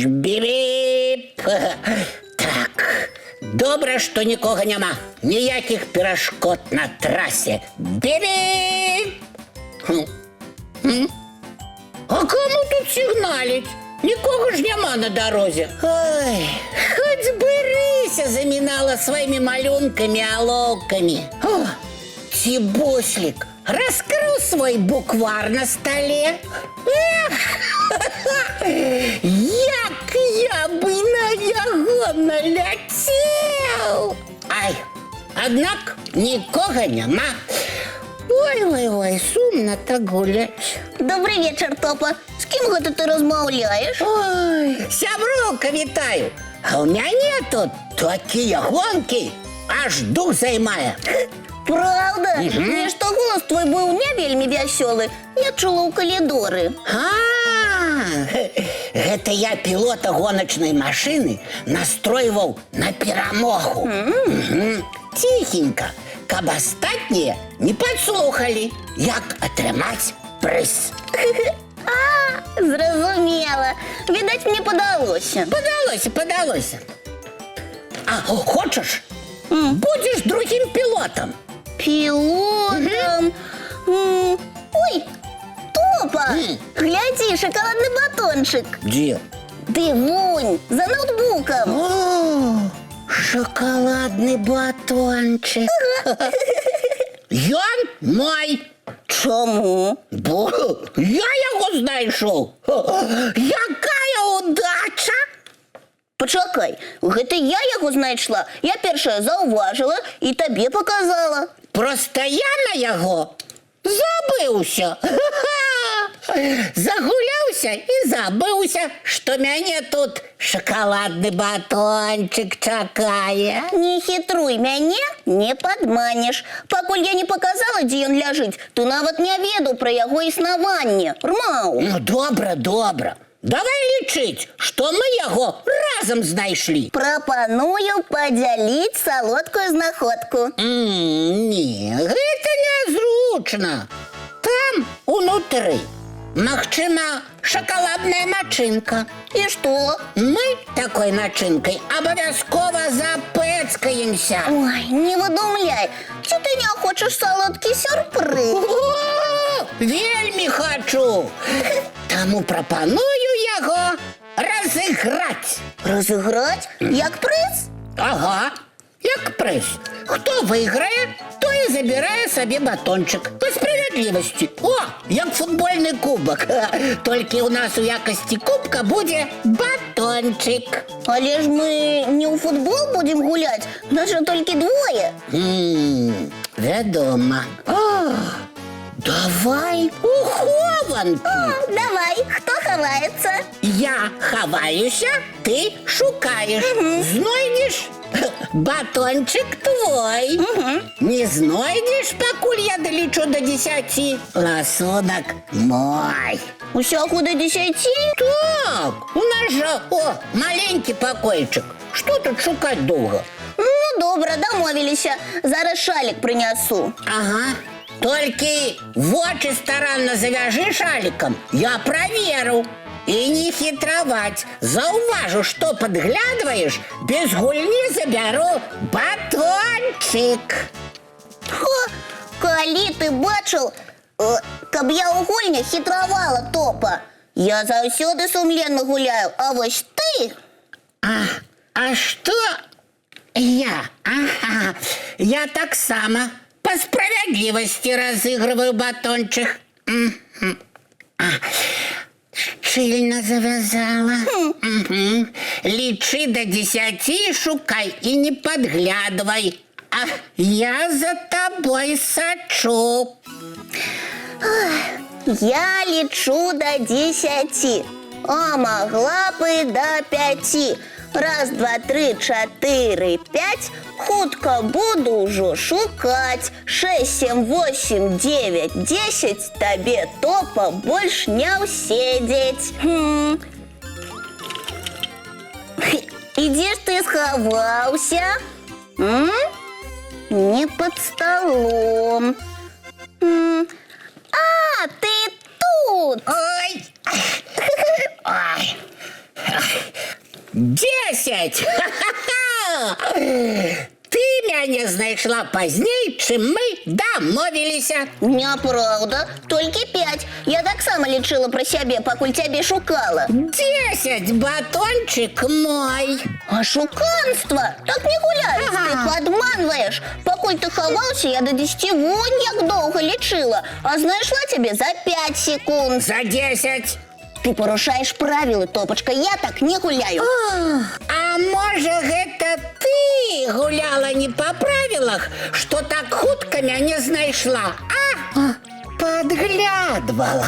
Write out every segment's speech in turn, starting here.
Біп! Так, добра, што нікога няма. Ніякіх перашкод на трасе. Біп! Хм. М? А каму тут сігналіць? Нікога ж няма на дарозе. Ой, хоць бы рыся замінала сваімі малюнкамі алоўкамі. О, ці буслік раскрыў свой буквар на стале. Эх, як я бы на яго наляцеў! Ай, аднак нікога няма. Ой, ой, ой, сумна так гуляць. Добры вечар, Топа. З кім гэта ты размаўляеш? Ой, сяброўка, вітаю! А ў мяне тут такія гонкі, аж дух займае. Праўда? Нешта голас твой быў не вельмі вясёлы. Я чула ў калідоры. А, гэта я пілота гоначнай машыны настройваў на перамогу. Мгм. Ціхенька, каб астатнія не падслухалі, як атрымаць прыз. А, зразумела. Відаць, мне падалося. Падалося, падалося. А хочаш? Будзеш другім пілотам. Пілотам. Ой, Топа! М. Глядзі, шакаладны батончык. Дзе? Ды вунь, за ноўтбукам. О, шакаладны батончык. Ён мой. Чаму? Бо я яго знайшоў. Якая удача! Пачакай, гэта я яго знайшла. Я першая заўважыла і табе паказала. Проста я на яго забыўся. Загуляўся і забыўся, што мяне тут шакаладны батончык чакае. Не хітруй, мяне не падманеш. Пакуль я не паказала, дзе ён ляжыць, ты нават не ведаў пра яго існаванне. Рмаў. Ну, добра, добра. Давай лічыць, што мы яго разам знайшлі. Прапаную падзяліць салодкую знаходку. Не, гэта нязручна. Там унутры, магчыма, шакаладная начынка. І што? Мы такой начынкай абавязкова запэцкаемся. Ой, не выдумляй. Ці ты не хочаш салодкі сюрпрыз? О, вельмі хачу. Таму прапаную яго разыграць. Разыграць? Як прыз? Ага, як прыз. Хто выйграе, той і забірае сабе батончык. Па справядлівасці. О, як футбольны кубак. Толькі ў нас у якасці кубка будзе батончык. Але ж мы не ў футбол будзем гуляць, нас жа толькі двое. Вядома. О, давай у хованкі. О, давай, хто хаваецца? Я хаваюся, ты шукаеш. Знойдзеш? Батончык твой. Не знойдзеш, пакуль я далічу да 10. Ласунак мой. Усяго да 10? Так, у нас жа, о, маленькі пакойчык. Што тут шукаць доўга? Ну, добра, дамовіліся. Зараз шалік прынясу. Ага. Толькі вочы старанна завяжы шалікам, я праверу. І не хітраваць. Заўважу, што падглядваеш, без гульні забяру батончык. Хо, калі ты бачыў, каб я ў гульнях хітравала, Топа. Я заўсёды сумленна гуляю, а вось ты... А што я? Ага, я таксама па справядлівасці разыгрываю батончык. Мгм. А, шчыльна завязала. Мгм. Лічы да 10, шукай і не падглядвай. А я за табой сачу. Я лічу да 10, а магла б і да 5. Раз, два, тры, чатыры, пяць. Хутка буду ўжо шукаць. Шэсць, сем, восем, дзевяць, дзесяць. Табе, Топа, больш не ўседзець. І дзе ж ты схаваўся? М? Не пад сталом. А, ты тут! Ой! Ой! 10! Ха-ха-ха! Ты мяне знайшла пазней, чым мы дамовіліся. Няпраўда, толькі пяць. Я таксама лічыла пра сябе, пакуль цябе шукала. 10, батончык мой. Ашуканства! Так не гуляюць, ты падманваеш. Пакуль ты хаваўся, я да 10 вунь як доўга лічыла, а знайшла цябе за 5 секунд. За 10. Ты парушаеш правілы, Топачка, я так не гуляю. А можа, гэта ты гуляла не па правілах, што так хутка мяне знайшла, а? Падглядвала.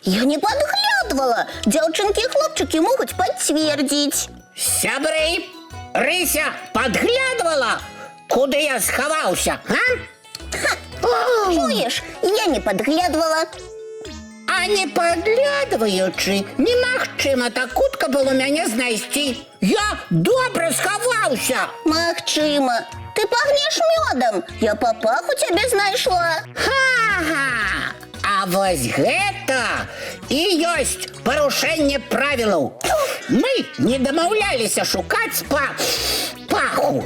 Я не падглядвала. Дзяўчынкі і хлопчыкі могуць пацвердзіць. Сябры, Рыся падглядвала, куды я схаваўся, а? Чуеш, я не падглядвала. А не падглядваючы, немагчыма так хутка было мяне знайсці. Я добра схаваўся. Магчыма, ты пахнеш мёдам. Я па паху цябе знайшла. Ха-ха! А вось гэта і ёсць парушэнне правілаў. Мы не дамаўляліся шукаць па паху.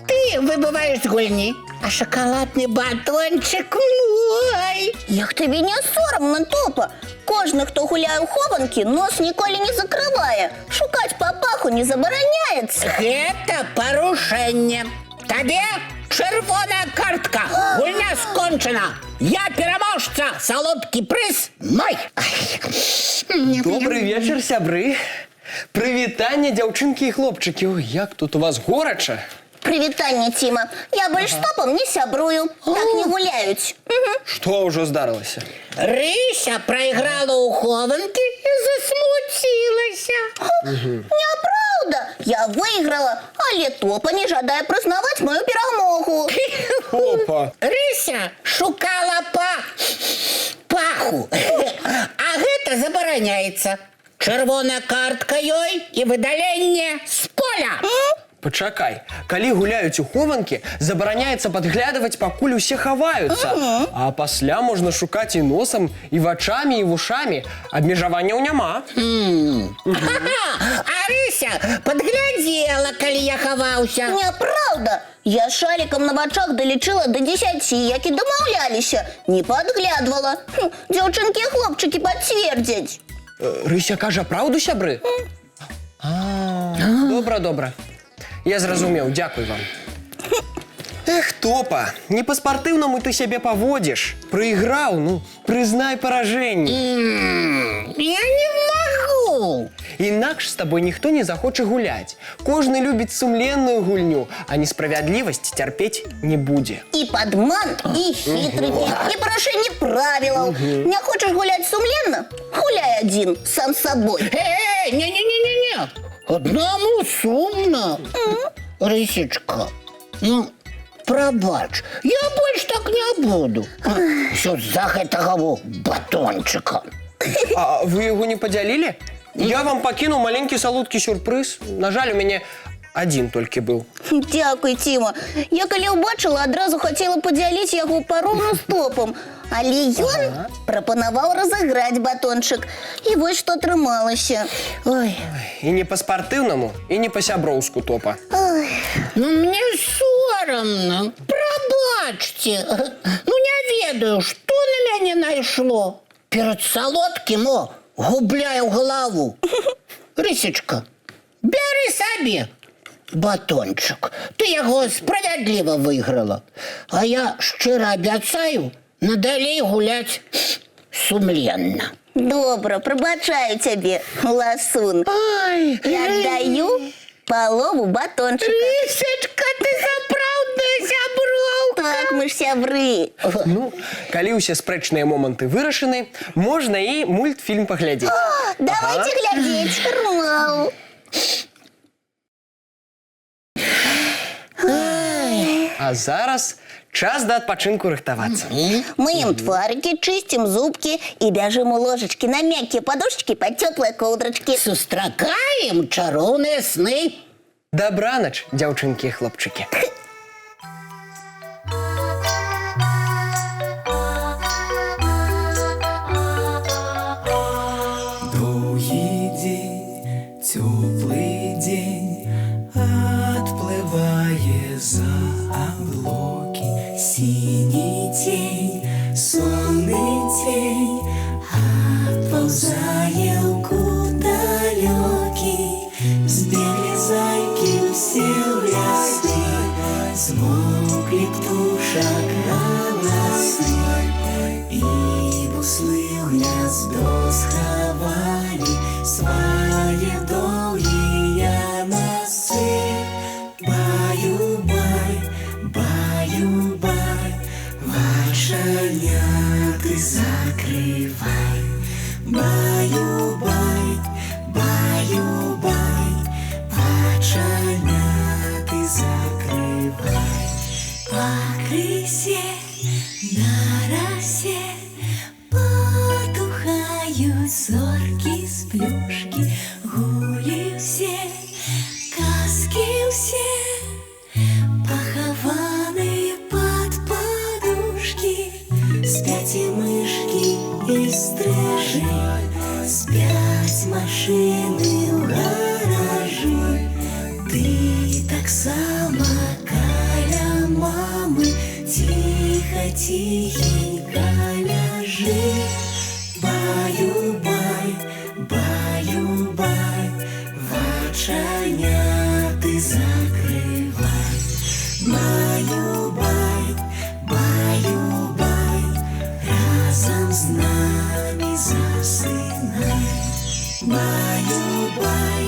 Ты выбываеш з гульні, а шакаладны батончык мой. Як табе не сорамна, Топа? Кожны, хто гуляе ў хованкі, нос ніколі не закрывае. Шукаць па паху не забараняецца. Гэта парушэнне. Табе чырвоная картка. Гульня скончана. Я пераможца. Салодкі прыз мой. Ай. Добры вечар, сябры. Прывітанне, дзяўчынкі і хлопчыкі. Ой, як тут у вас горача. Прывітанне, Ціма. Я больш з Топам не сябрую. Так не гуляюць. Што ўжо здарылася? Рыся прайграла ў хованкі і засмуцілася. Няпраўда. Я выйграла, але Топа не жадае прызнаваць маю перамогу. Опа. Рыся шукала па паху. А гэта забараняецца. Чырвоная картка ёй і выдаленне з поля. Пачакай, калі гуляюць у хованкі, забараняецца падглядваць, пакуль усе хаваюцца. А пасля можна шукаць і носам, і вачамі, і вушамі. Абмежаванняў няма. Ха-ха! А Рыся падглядзела, калі я хаваўся. Няпраўда. Я шалікам на вачах далічыла да 10, як і дамаўляліся. Не падглядвала. Дзяўчынкі і хлопчыкі пацвердзяць. Рыся кажа праўду, сябры? А, добра, добра. Я зразумеў, дзякуй вам. Эх, Топа, не па-спартыўнаму ты сябе паводзіш. Прайграў, ну, прызнай паражэнне. Я не магу. Інакш з табой ніхто не захоча гуляць. Кожны любіць сумленную гульню, а несправядлівасць цярпець не будзе. І падман, і хітрыкі, і парушэнне правілаў. Не хочаш гуляць сумленна? Гуляй адзін, сам з сабой. Эй, не-не-не-не-не. Аднаму сумна. Рысечка, ну, прабач, я больш так не буду. Усё з-за гэтага во батончыка. А вы яго не падзялілі? Я вам пакінуў маленькі салодкі сюрпрыз. На жаль, у мяне адзін толькі быў. Дзякуй, Ціма. Я калі ўбачыла, адразу хацела падзяліць яго пароўну з Топам. Але ён прапанаваў разыграць батончык. І вось што атрымалася. Ой. І не па-спартыўнаму, і не па-сяброўску, Топа. Ой. Ну, мне сорамна. Прабачце. Ну, не ведаю, што на мяне найшло. Перад салодкім, о, губляю галаву. Рысечка, бяры сабе батончык. Ты яго справядліва выйграла. А я шчыра абяцаю надалей гуляць сумленна. Добра, прабачаю цябе, ласун. Ай, Я аддаю палову батончыка. Рысечка, ты сапраўдная сяброўка. Так, мы ж сябры. Ну, калі ўсе спрэчныя моманты вырашаны, можна і мультфільм паглядзець. Давайце глядзець. Рмаў. А зараз час да адпачынку рыхтавацца. Мыем тварыкі, чысцім зубкі і бяжым у ложачкі на мяккія падушачкі пад цёплыя коўдрачкі. Сустракаем чароўныя сны. Дабранач, дзяўчынкі і хлопчыкі. Доўгі дзень, цёплы дзень адплывае за аблокі. Сіні цень, сонны цень адпаўзае ў кут далёкі. Збеглі зайкі ўсе ў лясы, змоўклі птушак галасы. І буслы ў гняздо схавалі свае доўгія насы. Баю-бай, баю-бай, вачаняты закрывай. Баю-бай, баю-бай, вачаняты закрывай. Пакрысе на расе патухаюць зоркі сплюшкі, гулі ўсе, казкі ўсе, пахаваныя пад падушкі, Спяць і мышкі і стрыжы, спяць машыны ў гаражы. Ты таксама каля мамы ціха, ціхенька ляжы. Баю-бай, баю-бай, вачаняты закрывай. Баю-бай, баю-бай, разам з намі засынай. Баю-бай,